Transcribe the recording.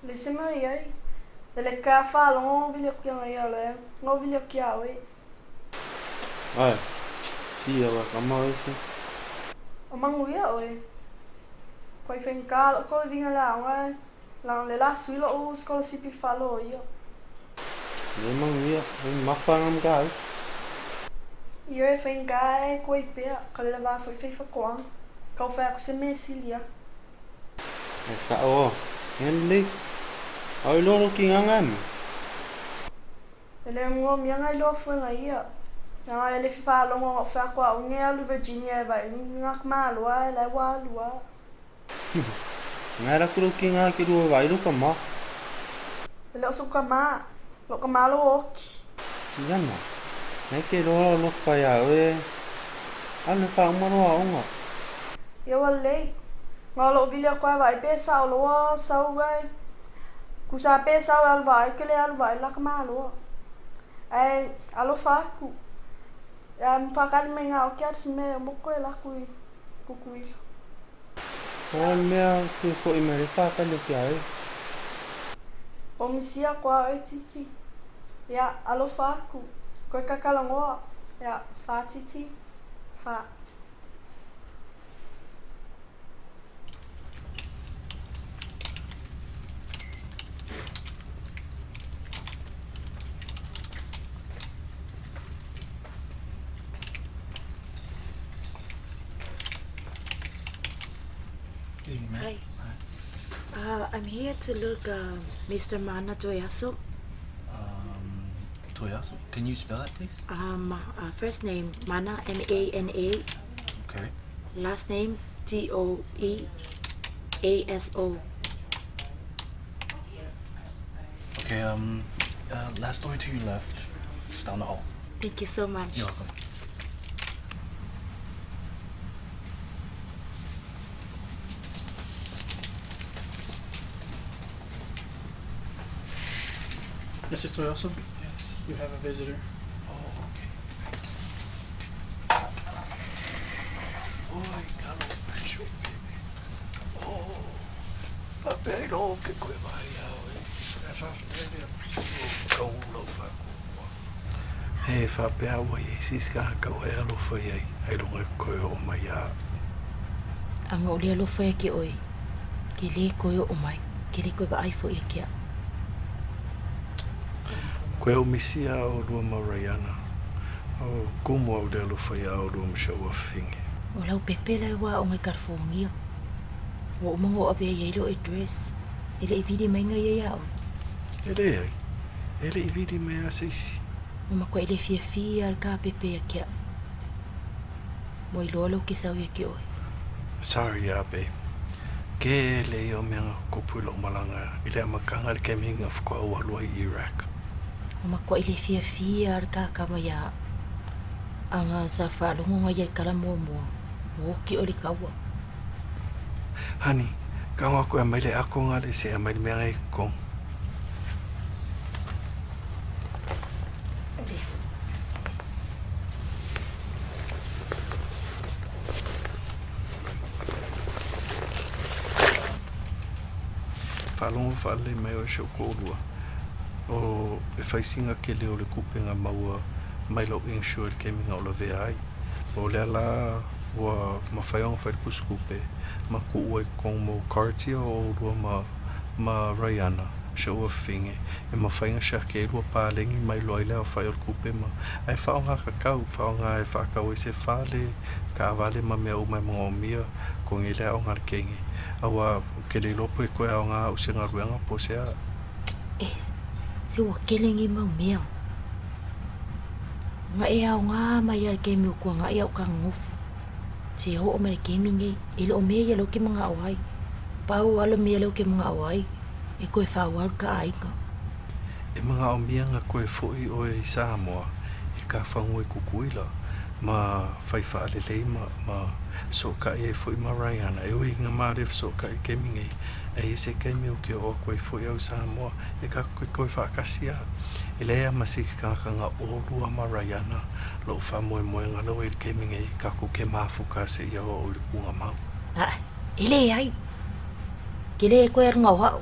Le se mea i ai. E le ka faalogo vili aku ia ia le ngo vili aku ia oe. Ai, sia la kama ese. O mangu ia oe. Koi whenga lo ko vinga la nga la le la sui lo o scholarship i falo ia. Le mangu ia, e mafa ngam ka ai. Ia e whenga e koi pea ka le va foi fei whakoang. Kau whai aku se me silia. E sa o, henli. Au loro ki nganga mi. E le ngo mia ngai lo fuenga ia. Nga e le whaalongo o whakwa o nge alu Virginia e vai ngak malua e le walua. Ngai la kuro ki ngā ki rua vai ro ka ma. E le oso ka ma, lo ka malo oki. Ia na. Ngai ke loa lo whai a oe. Anu wha umaro a onga. Ia wa lei. Ngā lo vili koe vai pe sa o loa sau ai. Kusa pe sau alu vai ke le alu vai la ka malua. Ai alo whaku. Ia mwhakari mai ngā o kia atu me moko e laku i kukuila. O mea te fo i mere whakali ki ai. O misia koa oe titi. Ia alo whaku. Koe kakalangoa. Ia whātiti. Wha. Evening, ma'am. Hi. I'm here to look Mr. Mana Toyaso. Toyaso? Can you spell that, please? First name Mana, M-A-N-A. Okay. Last name T-O-E-A-S-O. Okay, last door to your left. It's down the hall. Thank you so much. You're welcome. Mr. Toyoso? Yes. You have a visitor. Oh, okay. Thank you. Oi, kalo fashion, baby. Oh, whapea ilo ke koe vai au e. E whawhitele o kaula o whakua. He whapea ua i sis ka kau e alo whai ai, ai longa e koe o mai a. Anga o le alo whai ke oi, ke le koe o mai, ke le koe wa ai fo ia kia. Koe o misia o lua ma Rayana, o kumu au le alo whai a o lua ma shau whingi. O lau pepe lai wā o ngai California. O umango o awea iai lo address. E le i vili mai ngai ia o. E le ai. E le i vili mai a seisi. O makoa i le fia fia al ka pepe ia kia. Mo i loa lau ke sau ia ke oe. Sorry a babe. Ke le i o mea kopu lo malanga i le amakanga le kemihinga whakua o alua i Iraq. O makoa i le fia fia al ka kama ia anga sa whaalongo ngai ia kala mua mua. Mo ki o le kaua. Honey, ka ngā koe mai le ako ngā le se a mai le mea ngai kong. Whaalongo whaalei mai o shau kōrua. O e whaisinga ke leo le kupe ngā maua mai lau insure le kemi ngā o la vea ai. O lea la ua mawhai onga whai kuskupe ma ku ua i kong mo Cartia o rua ma Rayana shau a whinge. E mawhai ngā shah ke rua pālengi mai loa i lea o whai o le kupe ma ai whao ngā kakau, whao ngā e whakau e se whale, ka awale ma mea umai mga o mia, ko ngi lea o ngā kenge. Awa ke le lopo e koe au ngā o se ngā ruanga po se a. E, se ua kele ngi mau mea. Ngā e au ngā mai al ke mi o kua ngā e au ka ngofu. Se ho o mai ke mi ngi, e le o mea ia lau ke mga o ai. Pau alo mea lau ke mga o ai, e koe whau au ka ainga. E mga o mea ngā koe fo i oe i Samoa, i ka whango i kukuila, ma whai whaalelei ma so ka e fo i ma Rayana. E ui ngā mare so ka i kemi ngi, e i se kemi o ke o koe fo i au Samoa, e ka koe koe whaakasia. E lea ma sisi ka ngā orua ma Rayana, lo wha moe moe ngā lau e kemi ngi, ka ko ke mafu ka se ia o i kunga mau. Ah, e le ai. Ke le koe ar ngau hao.